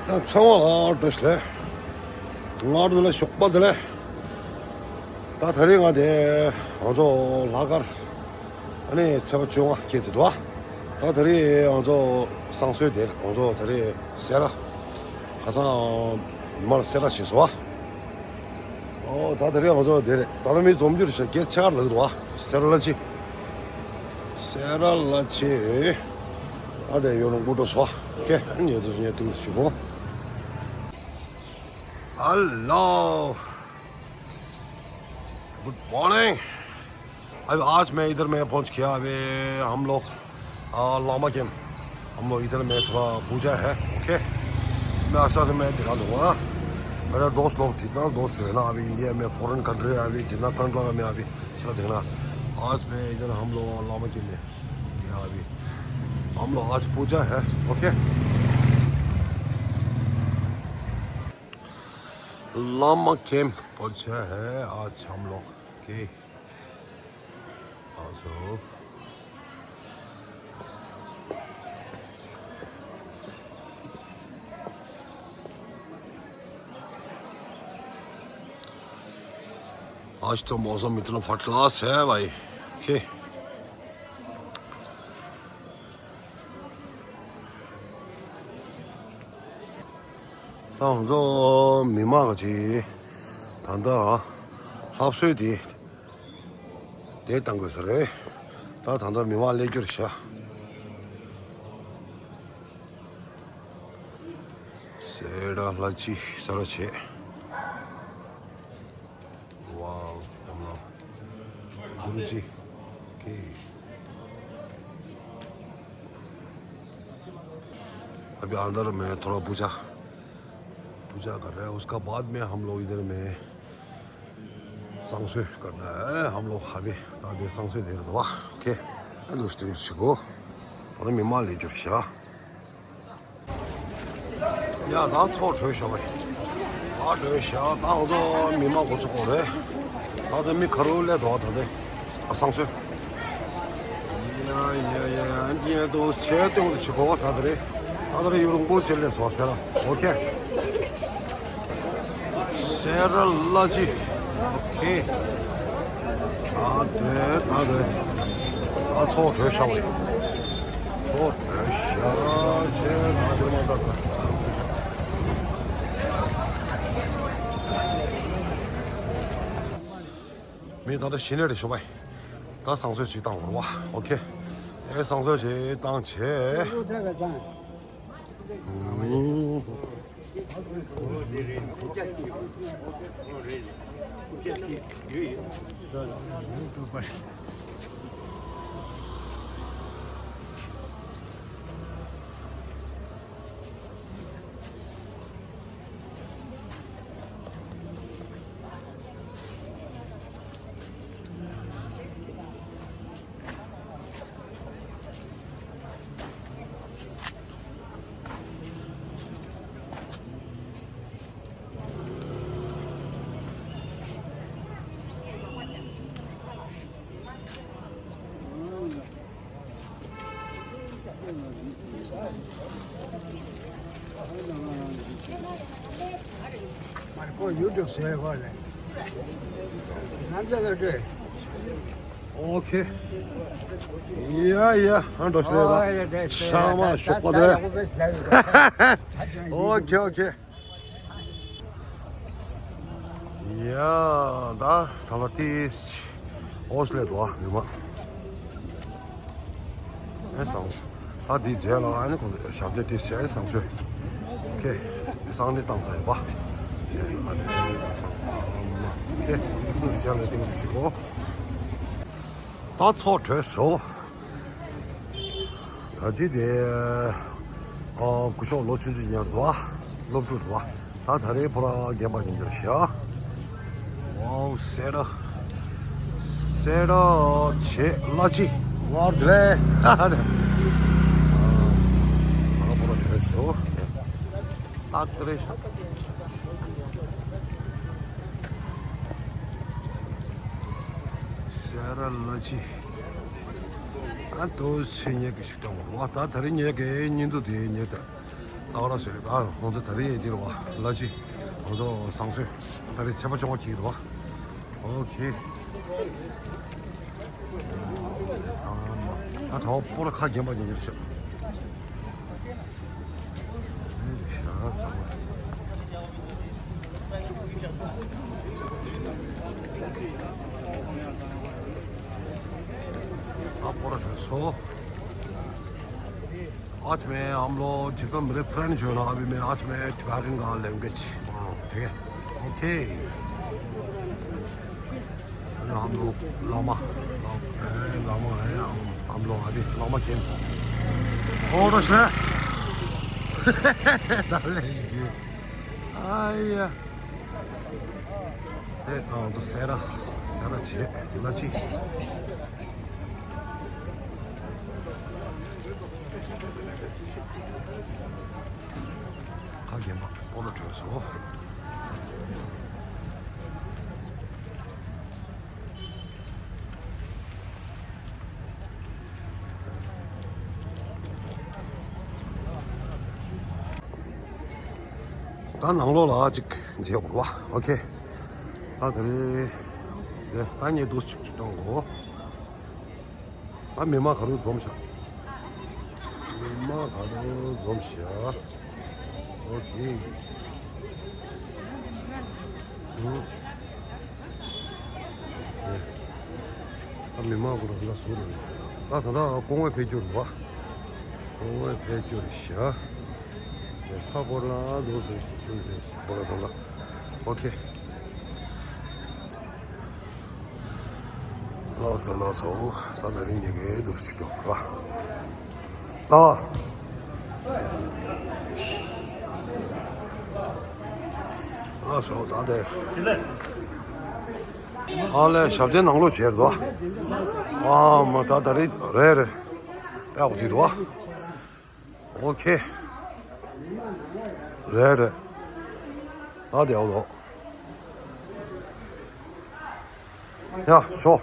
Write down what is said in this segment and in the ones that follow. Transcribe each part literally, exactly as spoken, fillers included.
ད་ཚང་མ་ལ་བཀྲ་ཤིས་བདེ་ལེགས། སྔ་དྲོ་བདེ་ལེགས། ཞོགས་པ་བདེ་ལེགས། ད་དེ་རིང་ང་དེ་ང་ཚོ་ལྷག་དཀར་ཨ་ནི་ཚེས་པ་བཅོ་ལྔ་སྐྱེས་ཏེ་འདུག་བ། ད་དེ་རིང་ང་ཚོ་བསང་གསོལ་དེར་ང་ཚོ་དེ་རིང་སེ་ར་ཁ་སང་མར་སེ་ར་བྱས་སོང་བ། ཨོ་ད་དེ་རིང་ང་ཚོ་དེ་རེད། ད་ལོ་མི་འཛོམས་རྒྱུ་རེད་ཤག་སྐད་ཆ་ལབ་འདུག་བ། སེ་ར་ལ་ཅི། སེ་ར་ལ་ཅི། ད་དེ་ཡོད་རུང་སྐུ་འགྲོ་སོ། ཁེ་ཨ་ནི་ཡོད་དུ་ཉེ་དུ་ཞུ་གོ། Hello, good morning। अभी आज मैं इधर में पहुंच गया। अभी हम लोग आ, लामा कैंप। हम लोग इधर में थोड़ा पूजा है। ओके, मैं अच्छा से मैं दिखा दूंगा। मेरा दोस्त लोग जितना दोस्त जो है ना, अभी इंडिया में, फॉरेन कंट्री, अभी जितना कंट्री में अभी सब देखना। आज मैं इधर हम लोग लामा कैंप में, यहाँ अभी हम लोग आज पूजा है। ओके, लामा कैंप पूजा है आज हम लोग। ओके, आ जाओ। आज तो मौसम इतना फर्स्ट क्लास है भाई। ओके। ད་ང་ཚོ་མི་མང་གི་ད་ལྟ་ལྷ་གསོལ་དེ་དེ་བཏང་དགོས་ས་རེད། ད་ད་ལྟ་མི་མང་སླེབས་རྒྱུ་རེད་ཤག་སེ་ར་ལྷ་ཅི་ས་ར་བྱེད། वाओ, हम लोग गुरु जी। ओके। अभी अंदर में थोड़ा पूजा, पूजा कर रहे हैं। उसका बाद में हम लोग इधर में संगसु करना है। हम लोग अभी आगे संगसु दे रहा। ओके। ལོས་དེ་ཞིག་གོ། ད་ནི་མི་མང་སླེབས་རྒྱུ་རེད་ཤག་ཡ་ད་ཚོགས་གྲོལ་ཤག་བས། ཨ་གྲོལ་ཤག་ད་ང་ཚོ་མི་མང་འགོ་ཚུགས་གོ་རེད། ད་ལྟ་མི་ག་རུ་སླེབས་འདུག་ད་ལྟ་ཨ་སང་སོས། ཡ་ཡ་ཡ་ཡ་འདི་ཡ་དུ་ཆེ་སྟོང་དུ་ཆུ་གོ་ད་ད་རེད། ད་ད་རེད་ཡུ་རུང་པོ་ཆེ་སླེབས་སོང་ཟེར་ར། ཨོ་ཁེ། སེ་ར་ལ་ཅི། ཨོ་ཁེ། ད་དེ་ད་དེ། ད་ཚོགས་གྲོལ་ཤག་བས། ཚོགས་གྲོལ་ཤག་ཅེས་ད་དེ་མ་ད་ད། མི་ད་ལྟ་ཤི་ནས་རེ་ཤོག་བས། ད་བསང་གསོལ་ཅིག་བཏང་བར་བ། ཨོ་ཁེ། ཨེ་བསང་གསོལ་ཅིག་བཏང་བྱས། ཨོ་ཁེ། ཡ་ཡ་ཧན་འགྲོ་ཤི་ལེ་ད། ཤང་མ་ཞོགས་པ་དེ། ཨོ་ཁེ་ཨོ་ཁེ། ཡ་ད་ད་ལ་ཏིས་ཨོ་སི་ལེ་དོ་མི་མ། ཨེ་སང་། ད་འདི་རྗེས་ལ་ཨ་ནི་ཁོང་ཚོ་ཞབས་བརྟན་ཏིས་ཨེ་སང་ཚོས། ཁེ། ཨེ་སང་ནི་བཏང་ཚར་ཡོད་པ། ཨ་ནི་ཨེ་སང་། ཁེ། ཏིས་རྗེས་ལ་ཏིང་ཞིག་གོ། ད་ཚོགས་གྲོལ་སོང་། ད་ཅི་དེ། ཨ་སྐུ་ཞབས་ལོ་ཆུང་ཆུང་ཉར་འདུག་བ། སློབ་ཕྲུག་འདུག་བ། ད་ད་རེས་ཕོ་ར་རྒན་པ་ཉིན་འགྱུར་ཤག་ཝའོ་སེ་ར། སེ་ར་བྱེད་ལ་ཅི། ཝར་དེ། ད་ཕོ་ར་གྲོལ་སོང་། ཏག་ཏག་རེད་ཤག་སེ་ར་ལ་ཅི། ཨ་ཏོ་ཚེ་ཉེ་གི་ཞུ་དང་བ། ད་ད་རེས་ཉེ་གི་ཉིན་དུ་དེ་ཉེ་ད། ཨ་ར་སོས་ད་ང་ཚོ་ད་རེས་འདིར་བ་ལ་ཅི་ང་ཚོ་བཟང་སོས་ད་རེས་ཚེས་པ་བཅོ་ལྔ་གཅིག་རེད་བ། ཨོ་ཁེ། ཨ་ད་བ་སྤོ་ལ་ཁ་རྒྱན་པ་རྒྱན་རྒྱན་ཤག་ཤ་ཚ་བ། ཨ་སྤོ་ལ་ཁ་སོ། आज मैं हम लोग जितना मेरे फ्रेंड जो है ना, अभी मैं आज मैं टिबेटन का लैंग्वेज बोल रहा हूँ, ठीक है? ओके। हम लोग लामा, ला-, ए, लामा है हम, हम लोग अभी लामा गेम। और तो है। डाल लेंगे। आया। ए, हाँ, तो सेरा, सेरा छे, लाची। ཁ་རྒན་པ་སྤོ་ལོ་བྲོས་སོ། ད་ནང་ལོགས་ལ་ཅིག་མཇལ་དགོས་རེད་བ། ཨོ་ཁེ། ད་དེ་རིང་ད་ངས་འདུག་ཅིག་གཏོང་དགོས། ད་མི་མང་ག་རུ་འཛོམས་ཤག་མི་མང་ག་རུ་འཛོམས་ཤག་ཨོ་ཁེ། ཨུ། ད་མི་མང་ག་རུ་ལ་ཟུར་རེད། ད་ད་ད་སྐུ་ངོ་ཕེབས་རྒྱུ་རེད་བ། སྐུ་ངོ་ཕེབས་རྒྱུ་རེད་ཤག་མཐའ་སྐོར་ལ་འདུག་ཟེར་ཞིག་ཐུག་ཟེར་སྐོར་ལ་ད་ད། ཨོ་ཁེ། ལགས་སོ་ལགས་སོ། ས་ན་རིང་ཉེ་གེ་འདུག་ཞུ་རྒྱུ་ར། ཨ། ལགས་སོ་ད་དེ། ཨ་ལས་ཞབས་བརྟན་ནང་ལོགས་བྱས་རེད་དོ། ཨ་མ་ད་ད་རེད་རེད་རེད། པའོ་དེ་རེད་བ། ཨོ་ཁེ། རེད་རེད། ད་དེ་ཨོ་ལོ། ཡ་ཤོ།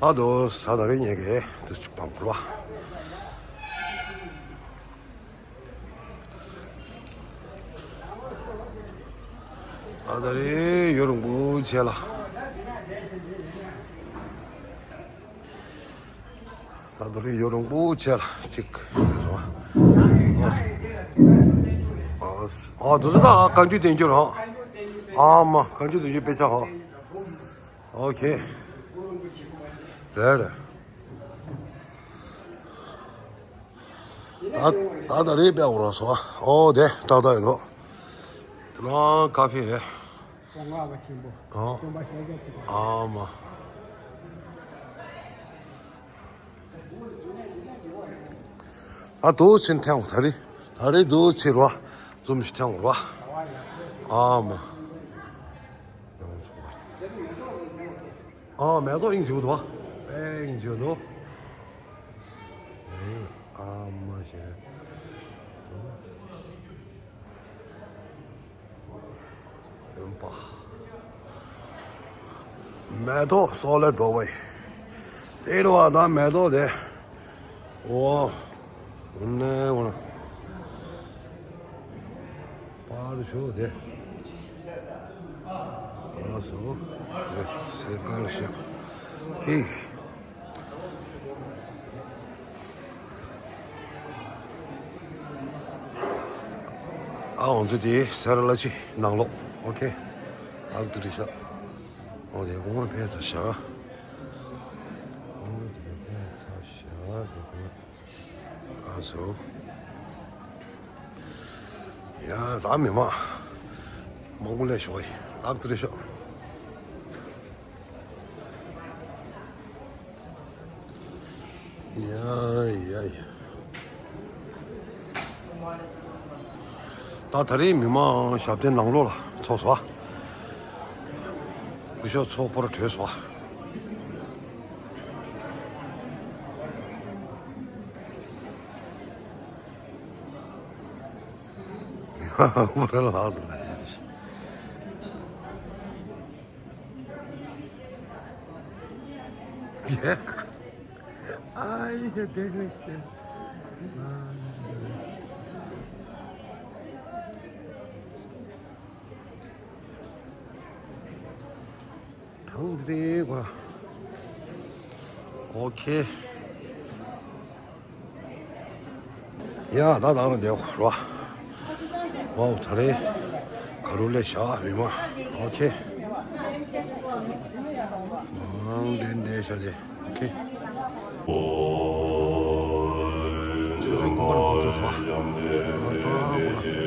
ད་དུ་ས་ད་རེ་ཉེ་གེ་དུ་ཅིག་པང་བུ་ར། ས་ད་རེ་ཡོ་རུང་བུ་ཆེ་ལ། ད་དུ་རེ་ཡོ་རུང་བུ་ཆེ་ལ་ཅིག་ཟེར་བ། ཨ་དུ་དུ་ད་བཀའ་འགྱུར་བསྟན་འགྱུར་རང་ཨ་མ་བཀའ་འགྱུར་བསྟན་འགྱུར་དཔེ་ཆ་ཧོ། ཨོ་ཁེ། རེད་རེད། ད་ད་ད་རེད་པའི་འོ་ར་སོ། ཨོ་དེ་ཏག་ཏག་ཡིན་ནོ། དེ་ལ་ཀ་ཕི་ཧེ། སོ་ལྔ་པ་ཆེན་པོ། ཨོ། སྟོན་པ་ཤཱཀྱ་ཐུབ་པ། ཨ་མ། ད་དུ་ཕྱིན་ཐེངས་ད་རེད། ད་རེད་དུ་ཕྱིར་བ། འཛུམ་ཞིག་ཐེངས་ར། ཨ་མ། ཨ་མེ་ཏོག་ཨིན་ཇུ་དོ། ཨིན་ཇུ་དོ། ཨ་མ་ཞེ། ཨོན་པ། མེ་ཏོག་སོགས་ལས་དོ་བའི། དེ་རུ་བ་དང་མེ་ཏོག་དེ། འོ། འོ་ནས་འོ་ན། པར་ཞོ་དེ། ཨ་སོ། སེ་ཀར་ཞོ། ཀི། ཨ་འོང་དུ་དེ་སེ་ར་ལ་ཅི་ནང་ལོག་ཨོ་ཁེ། ཨ་དུ་རི་ཤ། འོ་དེ་གོང་ལ་ཕེ་ཚ་ཤ། འོ་དེ་ཕེ་ཚ་ཤ་དེ་ཕེ། ཨ་སོ། ཡ་ད་མི་མ། མང་པོ་ལས་ཤོག་ཡ། ཨ་དུ་རི་ཤ། ཡ་ཡ་ཡ། ད་ད་རེས་མི་མང་ཞབས་བརྟན་ནང་ལོགས་ལ་ཚོགས་སོ། སྐུ་ཞབས་ཚོགས་པར་བྲོས་སོ། མོ་ར་ལགས་སོ་ན་དེ་དེ་ཤི། ཨ་ཡེ་དེ་ནི་དེ། འདི་དེ་གོ་ར། ཨོ་ཁེ། ཡ་ད་ད་རུང་དེ་ར། ཝའོ་ད་རེས་ག་རུ་ལས་བཞག་མི་མ། ཨོ་ཁེ། མང་དྲན་དྲན་བཞག་དེ། ཨོ་ཁེ། ཆུ་ཚོད་དགུ་པར་འགོ་ཚུགས་སོང་། ད་ལྟ་དགུ་པ།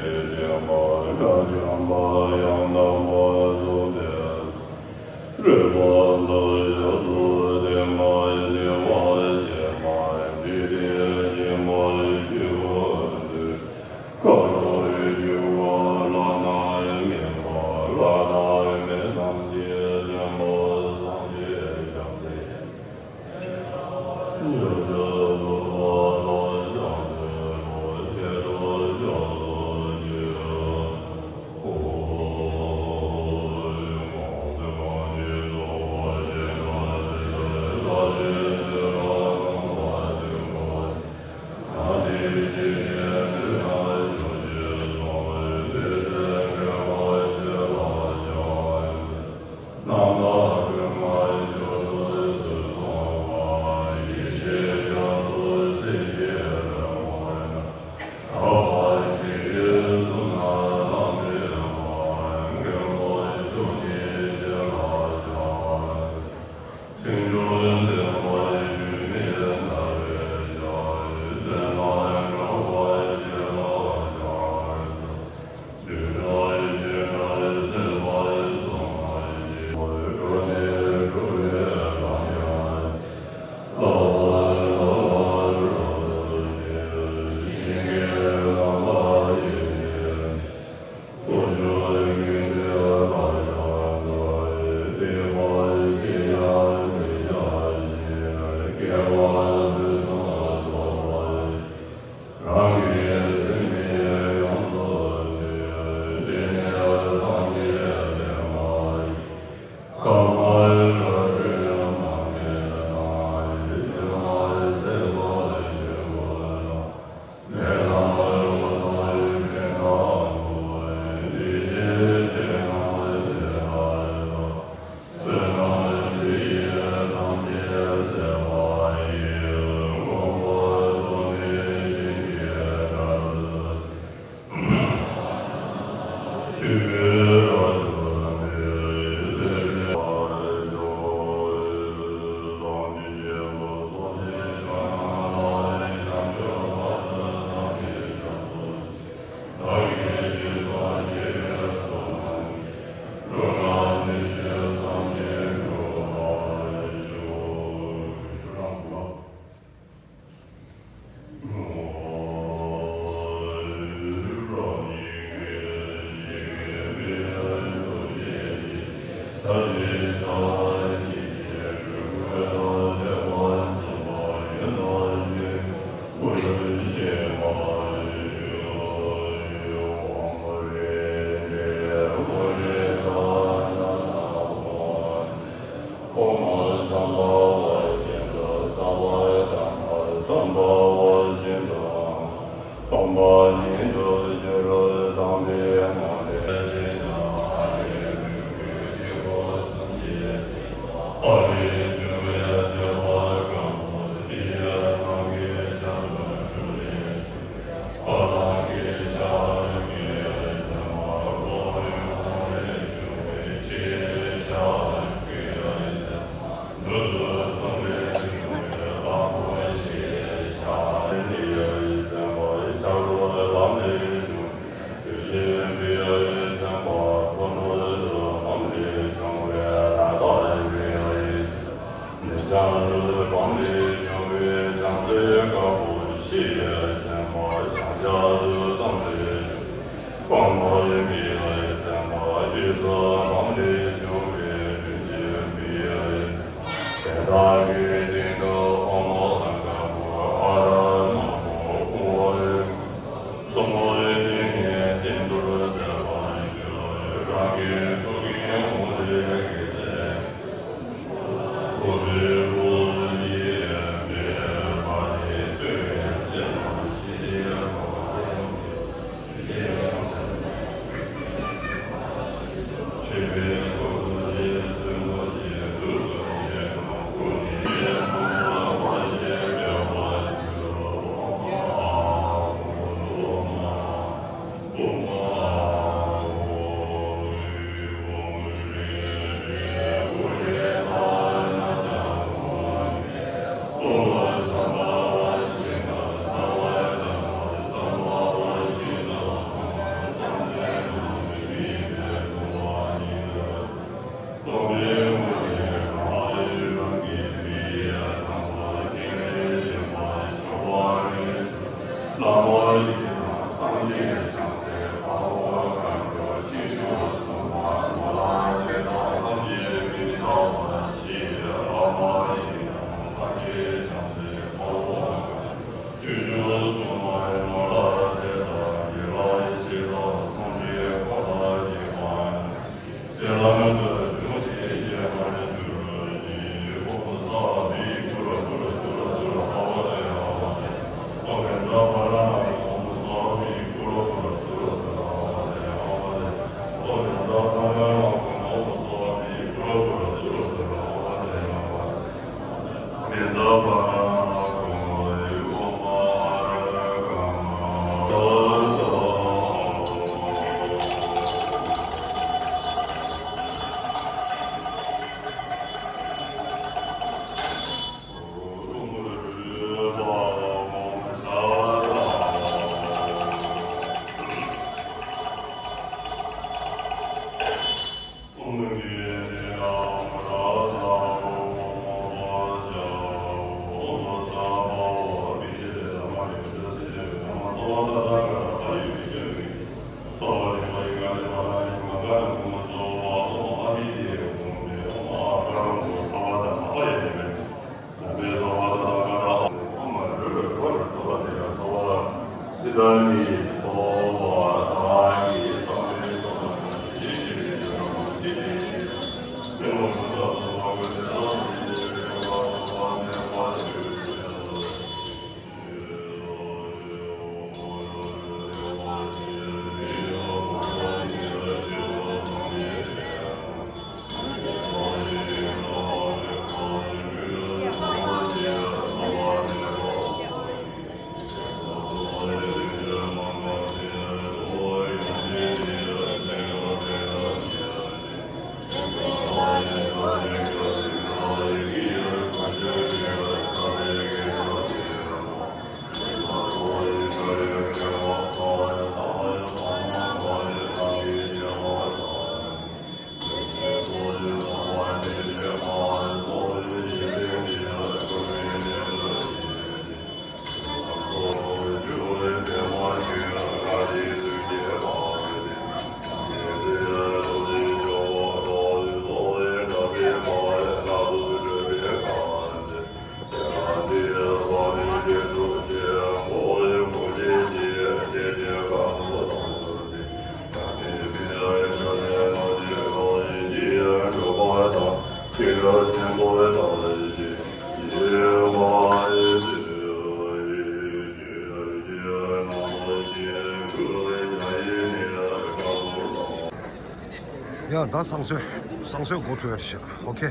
ཡ་ད་བསང་གསོལ། བསང་གསོལ་འགོ་ཚུགས་ཡ་རེད་ཤག་ཨོ་ཁེ།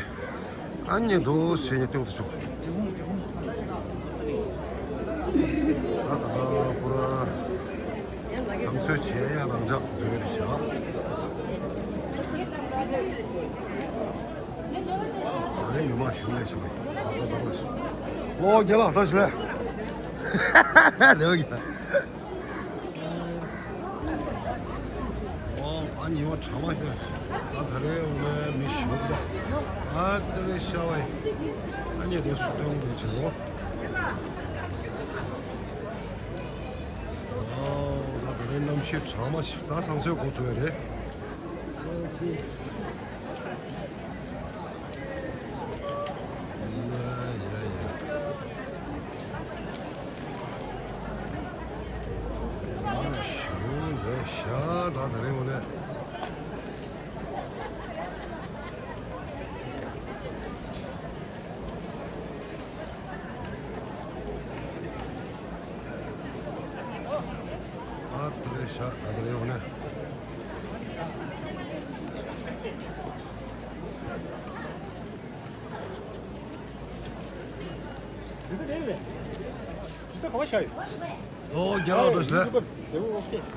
ཨ་ནི་འདུག་ཟེར་ནས་སྟོན་དུ་བྱུང་། ད་ད་ད་པུ་ར་བསང་གསོལ་བྱེད་ཡ་རང་འཇགས་འདུག་རེད་ཤག་ཨ་རེ་ཉི་མ་ཞུ་ལས་ཤག་ཨ་ད་ད་ལ་ཤག་ལོ་རྒྱ་ལགས་བཀྲ་ཤིས་བདེ་བ་གི། ཨོ། ཨ་ཉི་མ་གྲང་མོ་ཞིག་ད་ད་རེས་འོ་ན་མི་ཞོག་པ། ཨ་ད་རེས་ཤ་བའི། ཨ་ཉི་དེ་སུ་སྟོན་འདུག་བྱེད་རོགས། ཨོ་ད་ད་རེས་གནམ་གཤིས་གྲང་མོ་ཞིག་ད་བསང་གསོལ་འགོ་ཚུགས་ཡ་རེད། ཡ་ཡ་ཡ། ཞུ་ལས་ཤ་ད་ད་རེ་འོ་ལས། ཨ་ད་རེ་ཤ་ད་ད་རེ་འོ་ལས། ཨོ་རྒྱ་ལགས་འགྲོ་ཞིག་ལ།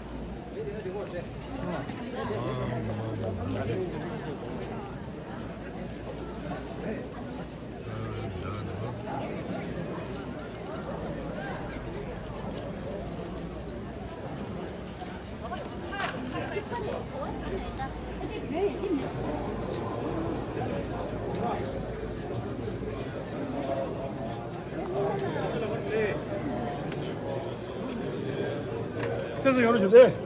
ཚེ་སྲོག་ཡོངས་ལ་ཞུ་དེ།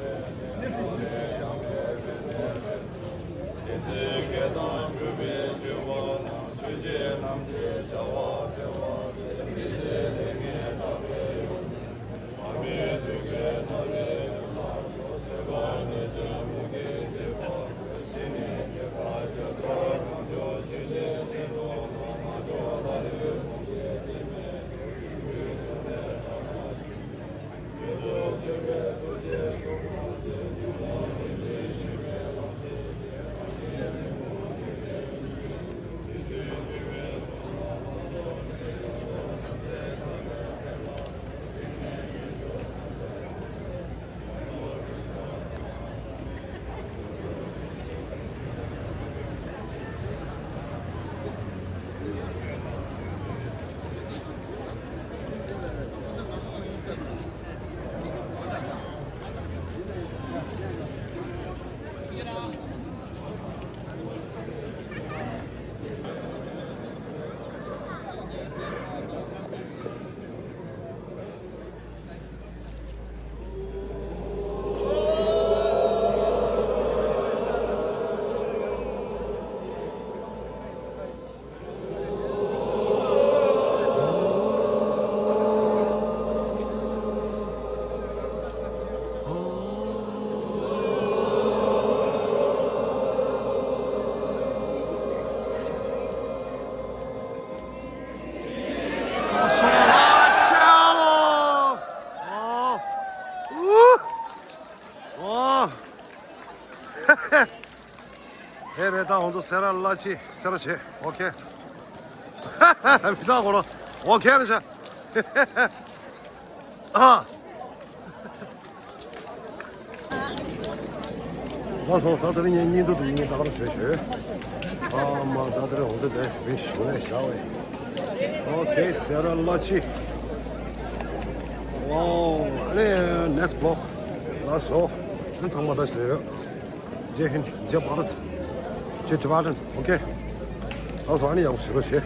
ཨོ། ཧེ་རེད། ད་ཧོན་དུ་སེ་ར་ལ་ཅི་སེ་ར་ཆེ། ཨོ་ཁེ། མི་ད་གོ་ལོ། ཨོ་ཁེ་རེད་ཤ། ཨ། ལགས་སོ། ད་དེ་རིང་ངའི་བརྙན་ཐུང་འདི་ངས་ད་གར་བཟོས་ཞུ། ཨ་མ། ད་དེ་རིང་འོང་དུས་དེ་མི་ཞུ་ལས་བྱ་བས། ཨོ་ཁེ། སེ་ར་ལ་ཅི། ཝའོ། ཨ་ནི་next vlog། ལགས་སོ། ཨ་ཚང་མ་ད་ཞུ་ཡོད། Jai Hind, Jai Bharat, Jai Tibetan། ཨོ་ཁེ། ལགས་སོ། ཨ་ནི་ཡག་པོ་བྱེད་རོགས་བྱེད།